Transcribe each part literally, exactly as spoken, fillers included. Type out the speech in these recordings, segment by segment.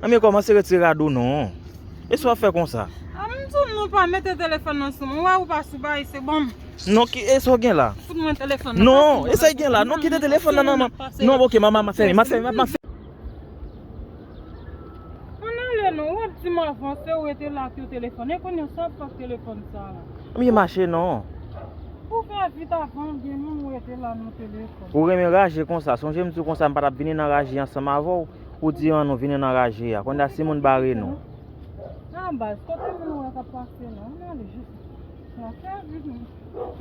Anben kòmanse retire rad ou non. E sa w ap fè konsa? A, m di w non, pa mete telefòn nan sou mwen. Ou wè ou pa sou bagay, se bon. Non, ki, e sa w gen la? Fout mwen telefòn nan. Non, e sa w gen la? Non, kite telefòn nan, manman. Non, ok, manman, m ap fèmen, m ap fèmen, m ap fèmen. Ann ale non, w ap di m avanse, ou rete la ak yon telefòn. E kounye a, sa w ap fè ak telefòn sa a la? M ye mache non. Ou fè vit avan, gen moun ou rete la nan telefòn. Ou renmen raje konsa. Sonje m di w konsa, m pa t ap vini nan raje ansanm avè w. Ou di an nou vini nan raje a. Kounye a si moun bare nou. A baz, kote moun ou wè k ap pase la? Ann ale jis. Sa fè vit non.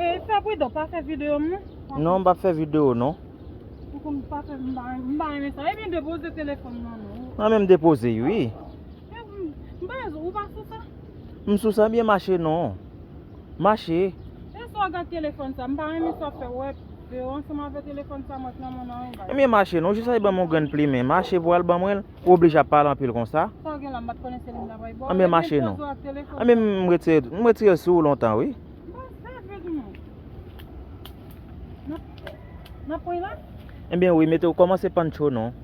E fè pridan, pa fè videyo m non. Non, m p ap fè videyo non. Ou konn pa fè, m pa, m pa renmen sa. Ebyen depoze telefòn nan non. Mwen menm depoze wi. E, m, baz, ou pa sou sa? M sou sa byen mache non. Mache. E sa w gad telefòn sa, m pa renmen sa w fè, w wè, yo ansanm avè telefòn sa, mwen nan men nan yon bagay. Ebyen mache non, jis al ban m yon grenn plimen. Mache pou al ban mwen l, ou oblije ap pale anpil konsa. Sa w gen la, m pa t konnen se li m ta bay bò. Ebyen mache non. Ebyen m retire, m retire l sou ou lontan wi. Bon, sa vle di non. N ap, n ap pran la? Ebyen wi, mete w kòmanse pancho non.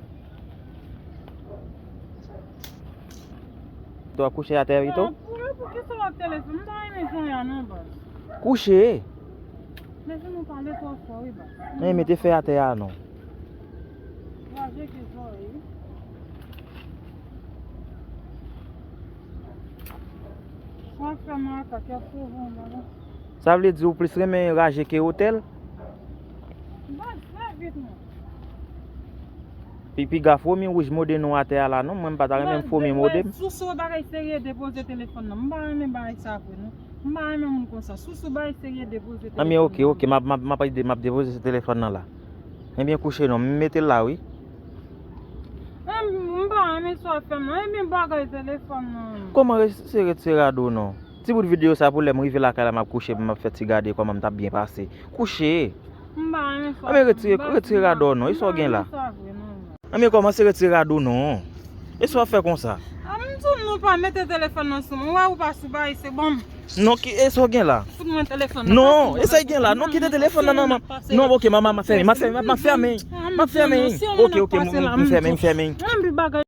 Ou ap kouche atè pito? Pou, pou ki sa w ap telefòn? M pa renmen jan ya non, baz. Kouche. Mezanmi, ou pale twò fò wi, baz. Men mete fè atè a non. Raje ki zòrèy wi. W ap fè m atak, y ap sove yon bagay. Sa vle di ou plis renmen raje ke otèl? Baz, fè vit non. Pi, piga fomi wouj mode nou atè a la non, mwen m pa ta renmen m fomi mode m. Sou, sou bagay serye, depoze telefòn nan. M pa renmen bagay sa vre non. M pa renmen moun konsa. Sou, sou bagay serye, depoze telefòn nan. Anben ok, ok, m ap, m ap, m ap, m ap depoze se telefòn nan la. Ebyen kouche non, m mete l la wi. M, m pa renmen sa w ap fè m non, ebyen bagay telefòn nan. Kòman re-, se retire rad ou non? Ti bout videyo sa pou lè m rive lakay la m ap kouche, m ap fè ti gade kòman m t ap byen pase. Kouche. M pa renmen sa. Anben retire, retire rad ou non, e sa w gen la? Anben kòmanse retire rad ou non. E sa w ap fè konsa? A, m di w non, pa mete telefòn nan sou mwen. Ou wè ou pa sou bagay, se bon. Non, ki, e sa w gen la? Fout mwen telefòn nan. Non, e sa w gen la? Non, kite telefòn nan, manman. Non, ok, manman, m ap fèmen, m ap fèmen, m ap fèmen. M ap fèmen. Ok, ok, m, m fèmen, m fèmen. Ann pi bagay.